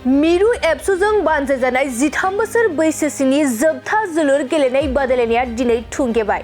मिरु एबसुजों बानजायजानाय 13 बोसोर बैसोसिनि जोबथा जोलुर गेलेनाय बादायलायनाया दिनै थुंगेबाय।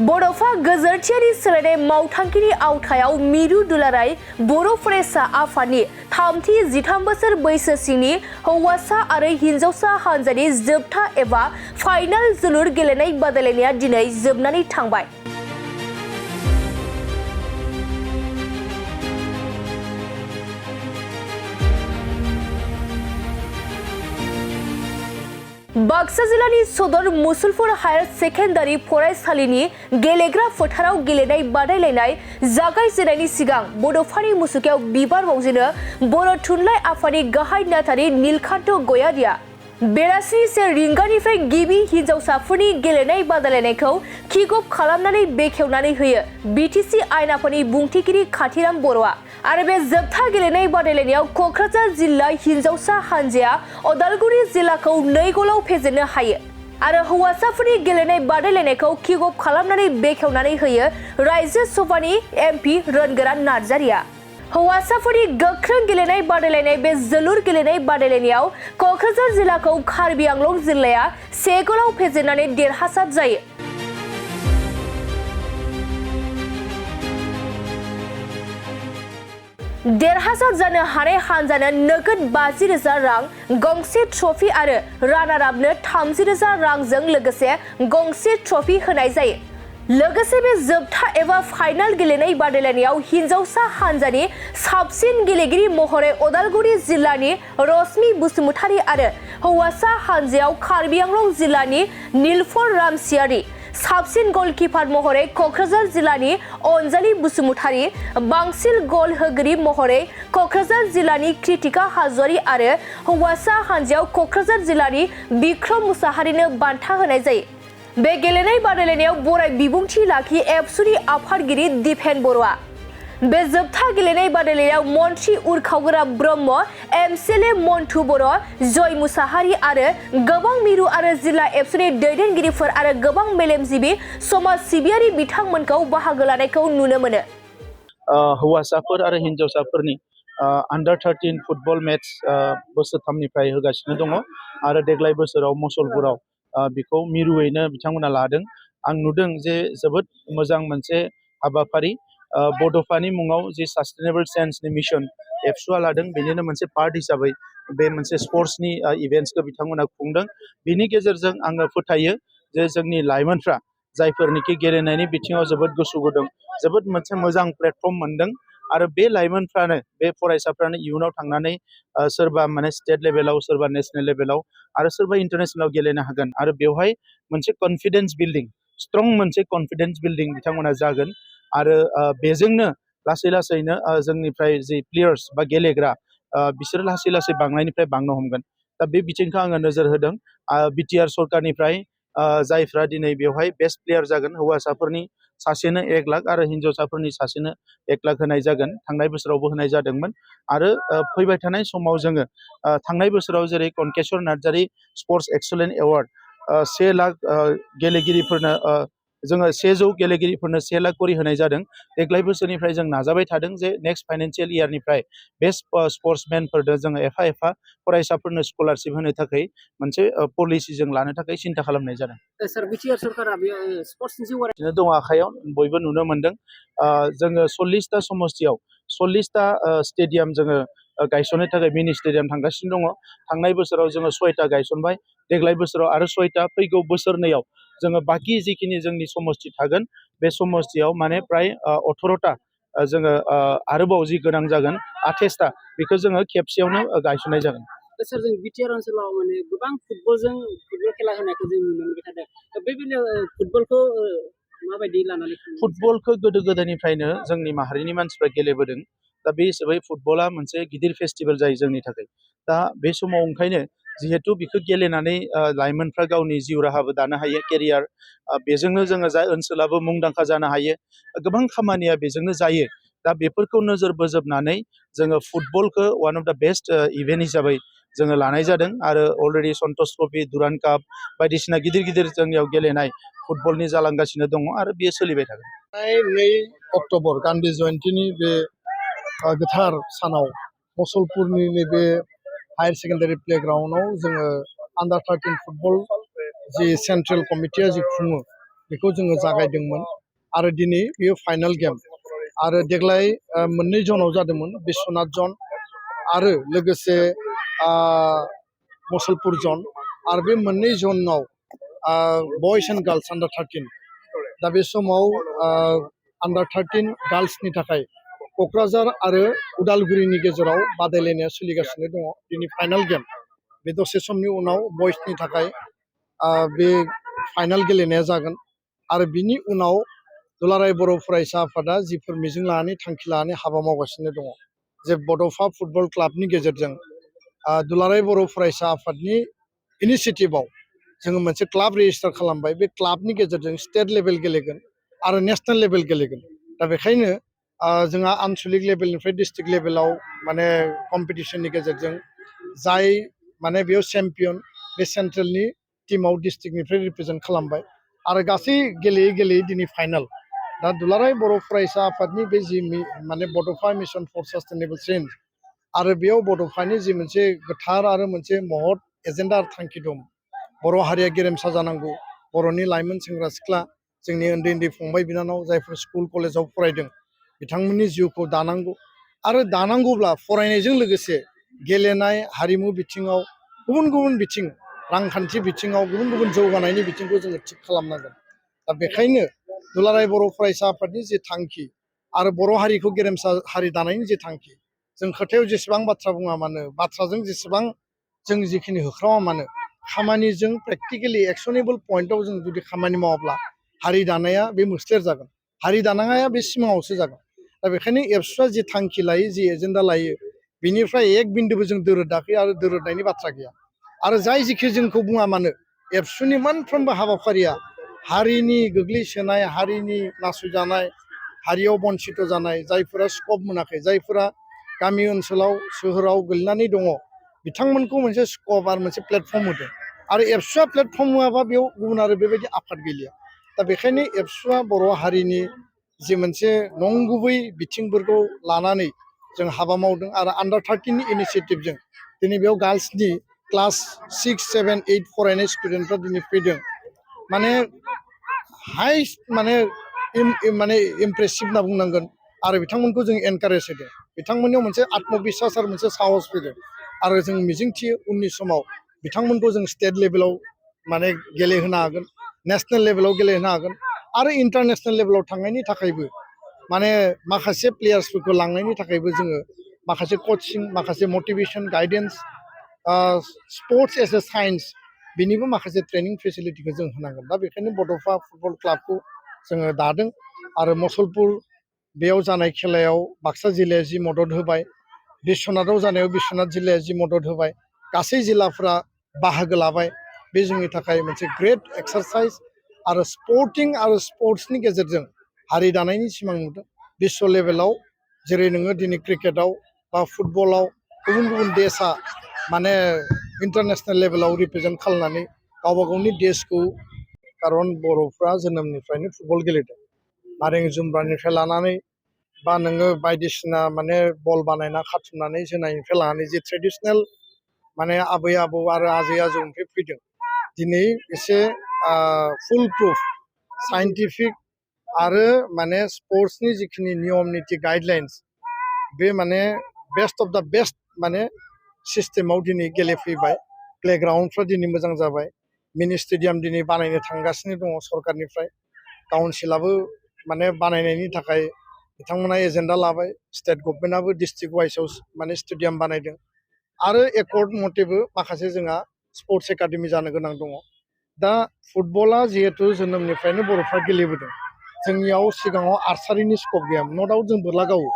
बड'फा गोजोरथियारि सोलायनाय मावथांखिनि आवथायाव मिरु दुलाराय बर' फरायसा आफादनि 13 बोसोर बैसोसिनि हौवासा आरो हिन्जावसा हानजानि जोबथा एबा फाइनाल जोलुर गेलेनाय बादायलायनाया दिनै जोबनानै थांबाय। बाक्सा जिल्लानि सदर मुसलपुर हायार सेकेन्डारि फरायसालिनि गेलेग्रा फोथाराव गेलेनाय बादायलायनाय जागायजेननायनि सिगां बड'फानि मुसुखायाव बिबार बावजेनो बर' थुनलाइ आफादनि गाहाय नेहाथारि नीलकान्त गयारिया बेलासिनि 1 रिंगानिफ्राय गिबि हिन्जावसाफोरनि गेलेनाय बादायलायनायखौ किक अफ खालामनानै बेखेवनानै होयो बिटिसि आयेन आफादनि बुंथिगिरि खाथिराम बर'आ। आरो बे जोबथा गेलेनाय बादायलायनायाव क'क्राझार जिल्ला हिन्जावसा हानजाया उदालगुरि जिल्लाखौ 2 गलाव फेजेननो हायो। आरो हौवासाफोरनि गेलेनाय बादायलायनायखौ किक अफ खालामनानै बेखेवनानै होयो रायजो सभानि एमपि रोनगोरा नार्जारिया। हौवासाफोरनि गोख्रों गेलेनाय बादायलायनाय बे जोलुर गेलेनाय बादायलायनायाव क'क्राझार जिल्लाखौ कार्बि आंलं जिल्लाया 1 गलाव फेजेननानै देरहासार जायो। देरहासार जानो हानाय हानजानो नोगोद 50,000 रां, गंसे ट्रफी आरो रानार आपनो 30,000 रांजों लोगोसे गंसे ट्रफी होनाय जायो। लोगोसे बे जोबथा एबा फाइनाल गेलेनाय बादायलायनायाव हिन्जावसा हानजानि साबसिन गेलेगिरि महरै उदालगुरि जिल्लानि रश्मि बसुमतारी आरो हौवासा हानजायाव कार्बि आंलं जिल्लानि नीलफर रामसियारि, साबसिन गलकीपार महरै क'क्राझार जिल्लानि अनजालि बसुमतारी, बांसिन गल होगिरि महरै क'क्राझार जिल्लानि कृतिका हाज'वारि आरो हौवासा हानजायाव क'क्राझार जिल्लानि बिक्रम मुसाहारिनो बान्था होनाय जायो। बे गेलेनाय बादायलायनायाव बराय बिबुंथि लाखि एबसुनि आफादगिरि दिपेन बर'आ। बे जोबथा गेलेनाय बादायलायनायाव मन्त्रि उरखावगोरा ब्रह्म, एमसिएलए मन्टु बर', जय मुसाहारि आरो गोबां मिरु आरो जिल्ला एबसुनि दैदेनगिरिफोर आरो गोबां मेलेमजिबि समाज सिबियारि बिथांमोनखौ बाहागो लानायखौ नुनो मोनो। हौवासाफोर आरो हिन्जावसाफोरनि अंडर 13 फुटबल मेच बोसोरथामनिफ्राय होगासिनो दङ आरो देग्लाय बोसोराव मुसलपुराव बेखौ मिरुयैनो बिथांमोना लादों। आं नुदों जे जोबोद मोजां मोनसे हाबाफारि बड'फानि मुङाव जे सास्टेनेबल साइन्सनि मिशन एबसुआ लादों, बेनिनो मोनसे पार्ट हिसाबै बे मोनसे स्पर्ट्सनि इभेन्ट्सखौ बिथांमोना खुंदों। बिनि गेजेरजों आङो फोथायो जे जोंनि लाइमोनफ्रा जायफोरनिखि गेलेनायनि बिथिङाव जोबोद गोसो गुदुं, जोबोद मोनसे मोजां प्लेटफर्म मोनदों आरो बे लाइमोनफ्रानो, बे फरायसाफ्रानो इयुनाव थांनानै सोरबा माने स्टेट लेभेलाव, सोरबा नेशनेल लेभेलाव आरो सोरबा इन्टारनेशनेलाव गेलेनो हागोन आरो बेवहाय मोनसे कनफिडेन्स बिल्डिं, स्ट्रं मोनसे कनफिडेन्स बिल्डिं बिथांमोना जागोन आरो बेजोंनो लासै लासैनो जोंनिफ्राय जि प्लेयार्स बा गेलेग्रा बिसोर लासै लासै बांनायनिफ्राय बांनो हमगोन। दा बे बिथिंखौ आङो नोजोर होदों। बिटिआर सरकारनिफ्राय जायफ्रा दिनै बेवहाय बेस्ट प्लेयार जागोन, हौवासाफोरनि सासेनो 1 लाख आरो हिन्जावसाफोरनि सासेनो 1 लाख होनाय जागोन। थांनाय बोसोरावबो होनाय जादोंमोन आरो फैबाय थानाय समाव जोङो थांनाय बोसोराव जेरै Kanakeshwar Narzary sports excellent award 1 lakh गेलेगिरिफोरनो जोङो 100 गेलेगिरिफोरनो 1 लाख करि होनाय जादों। देग्लाय बोसोरनिफ्राय जों नाजाबाय थादों जे नेक्स्ट फाइनान्सियेल इयारनिफ्राय बेस्ट स्पर्ट्समेनफोरनो जोङो एफा फरायसाफोरनो स्कलारशिप होनो थाखाय मोनसे पलिसि जों लानो थाखाय सिन्था खालामनाय जादों। सर, बिटिआर सरकारा बे स्पर्ट्सनि जिउआव दङ आखायाव, बयबो नुनो मोनदों। जोङो 40टा समस्तियाव 40टा स्टेडियाम जोङो गायसननो थाखाय मिनि स्टेडियाम थांगासिनो दङ। थांनाय बोसोराव जोङो 6टा गायसनबाय, देग्लाय बोसोराव आरो 6टा, फैगौ बोसोरनैयाव जोङो बाखि जिखिनि जोंनि समस्ति थागोन बे समस्तियाव माने प्राय 18टा जोङो आरोबाव जि गोनां जागोन 28टा, बेखौ जोङो खेबसेयावनो गायसननाय जागोन। सर, जों बिटिआर ओनसोलाव माने गोबां फुटबल खेला होनायखौ जों नुनो मोनबाय थादों। बे बेलायाव फुटबलखौ माबायदि लानानै फुटबलखौ गोदो गोदायनिफ्रायनो जोंनि माहारिनि मानसिफ्रा गेलेबोदों। दा बे हिसाबै फुटबला मोनसे गिदिर फेस्टिभेल जायो जोंनि थाखाय। दा बे समाव ओंखायनो जिहेथु बेखौ गेलेनानै लाइमोनफ्रा गावनि जिउ राहाबो दानो हायो, केरियार, बेजोंनो जोङो जा ओनसोलाबो मुंदांखा जानो हायो, गोबां खामानिया बेजोंनो जायो। दा बेफोरखौ नोजोर बोजोबनानै जोङो फुटबलखौ one of the best event हिसाबै जोङो लानाय जादों आरो अलरेडि सन्तोष ट्रफि, दुरान्ड काप बायदिसिना गिदिर गिदिर जोंनियाव गेलेनाय फुटबलनि जालांगासिनो दङ आरो बेयो सोलिबाय थागोन। 2 अक्ट'बर गान्धी जयन्तीनि बे गोथार सानाव मसलपुरनि नैबे हायार सेकेन्डारि प्लेग्राउन्डआव जोङो आन्डार 13 फुटबल जि सेन्ट्रेल कमिटिया जि खुङो बेखौ जोङो जागायदोंमोन आरो दिनै बेयो फाइनाल गेम आरो देग्लाय मोननै जनाव जादोंमोन बिश्वनाथ जन आरो लोगोसे मसलपुर जन आरो बे मोननै जनाव बयस एन्ड गार्लस आन्डार 13 दा बे समाव आन्डार 13 गार्लसनि थाखाय क'क्राझार आरो उदालगुरिनि गेजेराव बादायलायनाया सोलिगासिनो दङ दिनै फाइनाल गेम बे दसे समनि उनाव बयसनि थाखाय बे फाइनाल गेलेनाया जागोन आरो बिनि उनाव दुलाराय बर' फरायसा आफादा जिफोर मिजिं लानानै थांखि लानानै हाबा मावगासिनो दङ जे बड'फा फुटबल क्लाबनि गेजेरजों दुलाराय बर' फरायसा आफादनि इनिसियेटिभआव जोङो मोनसे क्लाब रेजिस्टार खालामबाय बे क्लाबनि गेजेरजों स्टेट लेभेल गेलेगोन आरो नेसनेल लेभेल गेलेगोन दा बेखायनो जोंहा आनसलिक लेभेलनिफ्राय डिस्ट्रिक्ट लेभेलाव माने कम्पिटिसननि गेजेरजों जाय माने बेयाव चेम्पियन बे सेन्ट्रेलनि टीमाव डिस्ट्रिक्टनिफ्राय रिप्रेजेन्ट खालामबाय आरो गासै गेलेयै गेलेयै दिनै फाइनाल दा दुलाराय बर' फरायसा आफादनि बे जि माने बड'फा मिशन फर सास्टेनेबल चेन्ज आरो बेयाव बड'फानि जि मोनसे गोथार आरो मोनसे महत एजेन्डा थांखि दं बर' हारिया गेरेमसा जानांगौ बर'नि लाइमोन सेंग्रा सिख्ला जोंनि उन्दै उन्दै फंबाय बिनानाव जायफोर स्कुल कलेजाव फरायदों बिथांमोननि जिउखौ दानांगौ आरो दानांगौब्ला फरायनायजों लोगोसे गेलेनाय हारिमु बिथिङाव गुबुन गुबुन बिथिं रांखान्थि बिथिङाव गुबुन गुबुन जौगानायनि बिथिंखौ जोङो थिग खालामनांगोन दा बेखायनो दुलाराय बर' फरायसा आफादनि जि थांखि आरो बर' हारिखौ गेरेमसा हारि दानायनि जि थांखि जों खोथायाव जेसेबां बाथ्रा बुङा मानो बाथ्राजों जेसेबां जों जिखिनि होख्रावा मानो खामानिजों प्रेक्टिकेलि एक्सनेबल पइन्टआव जों जुदि खामानि मावाब्ला हारि दानाया बे मोस्लेर जागोन हारि दानाया बे सिमाङावसो जागोन दा बेखायनो एबसुआ जि थांखि लायो जि एजेन्डा लायो बिनिफ्राय एक बिन्दुबो जों दोरोदाखै आरो दोरोदनायनि बाथ्रा गैया आरो जाय जिखि जोंखौ बुङा मानो एबसुनि मोनफ्रोमबो हाबाफारिया हारिनि गोग्लैसोनाय हारिनि नासयजानाय हारियाव बन्सित जानाय जायफोरा स्कप मोनाखै जायफोरा गामि ओनसोलाव सोहोराव गोलैनानै दङ बिथांमोनखौ मोनसे स्कप आरो मोनसे प्लेटफर्म होदों आरो एबसुआ प्लेटफर्म होआबा बेयाव गुबुन आरो बेबायदि आफाद गैलिया दा बेखायनो एबसुआ बर' हारिनि जि मोनसे नंगुबै बिथिंफोरखौ लानानै जों हाबा मावदों आरो आन्डार 13नि इनिसियेटिभजों दिनै बेयाव गार्लसनि क्लास 6, 7, 8 फरायनाय स्टुडेन्टफ्रा दिनै फैदों माने हाइस्ट माने इमप्रेसिभ होनना बुंनांगोन आरो बिथांमोनखौ जों एनकारेज होदों बिथांमोननियाव मोनसे आत्मबिस्वास आरो मोनसे साहस फैदों आरो जों मिजिंथियो उननि समाव बिथांमोनखौ जों स्टेट लेभेलाव माने गेलेहोनो हागोन नेसनेल लेभेलाव गेलेहोनो हागोन आरो इन्टारनेसनेल लेभेलाव थांनायनि थाखायबो माने माखासे प्लेयार्सफोरखौ लांनायनि थाखायबो जोङो माखासे कचिं माखासे motivation guidance sports as a science बिनिबो माखासे ट्रेनिं फेसिलिटिखौ जों होनांगोन दा बेखायनो बड'फा फुटबल क्लाबखौ जोङो दादों आरो मसलपुर बेयाव जानाय खेलायाव बाक्सा जिल्लाया जि मदद होबाय बिश्वनाथाव जानायाव बिश्वनाथ जिल्लाया जि मदद होबाय गासै जिल्लाफ्रा बाहागो लाबाय बे जोंनि थाखाय मोनसे ग्रेट एक्सारसाइज आरो स्पर्ट्सनि गेजेरजों हारि दानायनि सिमां नुदों बिश्व लेभेलाव जेरै नोङो दिनै क्रिकेटाव बा फुटबलाव गुबुन गुबुन देशा माने इन्टारनेसनेल लेभेलाव रिप्रेजेन्ट खालामनानै गावबा गावनि देशखौ खारन बर'फ्रा जोनोमनिफ्रायनो फुटबल गेलेदों नारें जुम्ब्रानिफ्राय लानानै बा नोङो बायदिसिना माने बल बानायना खाथुमनानै जोनायनिफ्राय लानानै जे ट्रेडिसनेल माने आबै आबौ आरो आजै आजौनिफ्राय फैदों दिनै एसे फुल प्रुफ साइन्टिफिक आरो माने स्पर्ट्सनि जिखिनि नियम निति गाइडलाइन्स बे माने बेस्ट अफ द बेस्ट माने सिस्टेमाव दिनै गेलेफैबाय प्लेग्राउन्डफ्रा दिनै मोजां जाबाय मिनि स्टेडियाम दिनै बानायनो थांगासिनो दङ सरकारनिफ्राय काउन्सिलाबो माने बानायनायनि थाखाय बिथांमोना एजेन्डा लाबाय स्टेट गभर्नमेन्टआबो डिस्ट्रिक्ट वाइसआव माने स्टेडियाम बानायदों आरो एकर्ड मथेबो माखासे जोंहा स्पर्ट्स एकाडेमि जानो गोनां दङ दा फुटबला जिहेथु जोनोमनिफ्रायनो बर'फ्रा गेलेबोदों जोंनियाव सिगाङाव आर्सारिनि स्कप गैयामोन न' डाउट जों बोरला गावो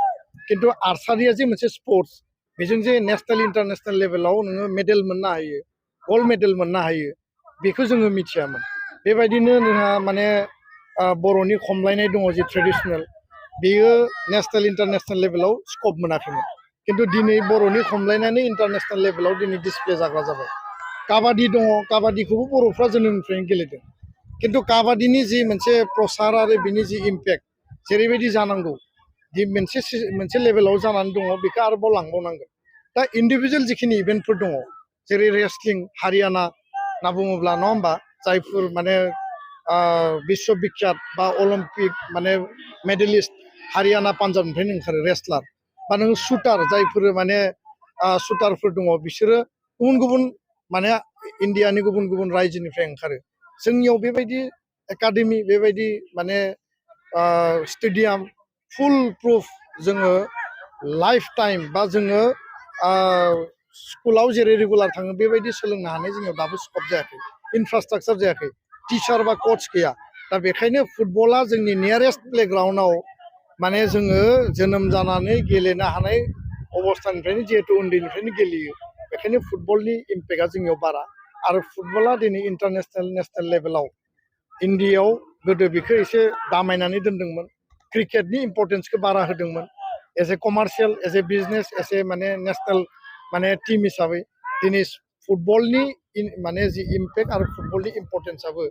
खिन्थु आर्सारिया जे मोनसे स्पर्ट्स बेजों जे नेसनेल इन्टारनेसनेल लेभेलाव नोङो मेडेल मोननो हायो गल्ड मेडेल मोननो हायो बेखौ जोङो मिथियामोन बेबायदिनो जोंहा माने बर'नि खमलायनाय दङ जि ट्रेडिसनेल बेयो नेसनेल इन्टारनेसनेल लेभेलाव स्कप मोनाखैमोन खिन्थु दिनै बर'नि खमलायनानै इन्टारनेसनेल लेभेलाव दिनै डिसप्ले जाग्रा जाबाय काबादि दङ काबादिखौबो बर'फ्रा जोनोमनिफ्रायनो गेलेदों खिन्थु काबादिनि जि मोनसे प्रसार आरो बिनि जि इम्पेक्ट जेरैबायदि जानांगौ दि मोनसे लेभेलाव जानानै दङ बेखौ आरोबाव लांबावनांगोन दा इन्डिभिजुवेल जिखिनि इभेन्टफोर दङ जेरै रेसलिं हारियाना होनना बुङोब्ला नङा होमबा जायफोर माने बिश्व बिख्यात बा अलिम्पिक माने मेडेलिस्ट हारियाना पान्जाबनिफ्रायनो ओंखारो रेसलार बा नोङो शुटार जायफोर माने शुटारफोर दङ बिसोरो गुबुन गुबुन माने इण्डियानि गुबुन गुबुन रायजोनिफ्राय ओंखारो जोंनियाव बेबायदि एकाडेमि बेबायदि माने स्टेडियाम फुल प्रुफ जोङो लाइफ टाइम बा जोङो स्कुलाव जेरै रेगुलार थाङो बेबायदि सोलोंनो हानाय जोंनियाव दाबो स्कप जायाखै इनफ्रास्ट्राक्चार जायाखै टिचार बा कच गैया दा बेखायनो फुटबला जोंनि नियारेस्ट प्लेग्राउन्डआव माने जोङो जोनोम जानानै गेलेनो हानाय अबस्थानिफ्रायनो जिहेतु उन्दैनिफ्रायनो गेलेयो बेखायनो फुटबलनि इम्पेक्टआ जोंनियाव बारा आरो फुटबला दिनै इन्टारनेसनेल नेसनेल लेभेलाव इन्डियायाव गोदो बेखौ एसे दामायनानै दोनदोंमोन क्रिकेटनि इम्परटेन्सखौ बारा होदोंमोन as a commercial as a business as a माने नेसनेल माने टीम हिसाबै दिनै फुटबलनि माने जि इम्पेक्ट आरो फुटबलनि इम्परटेन्सआबो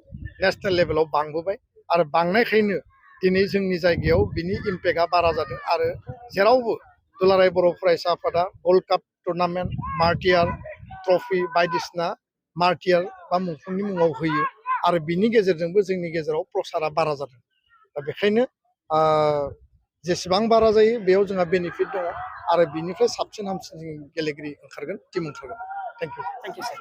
नेसनेल लेभेलाव बांबोबाय आरो बांनायखायनो दिनै जोंनि जायगायाव बिनि इम्पेक्टआ बारा जादों आरो जेरावबो दुलाराय बर' फरायसा आफादा वर्ल्ड काप टुर्नामेन्ट मार्टियार ट्रफि बायदिसिना मार्टियार बा मुंख्लंनि मुङाव होयो आरो बिनि गेजेरजोंबो जोंनि गेजेराव प्रसारा बारा जादों दा बेखायनो जेसेबां बारा जायो बेयाव जोंहा बेनिफिट दङ आरो बिनिफ्राय साबसिन हामसिन जों गेलेगिरि ओंखारगोन टीम ओंखारगोन thank you thank you sir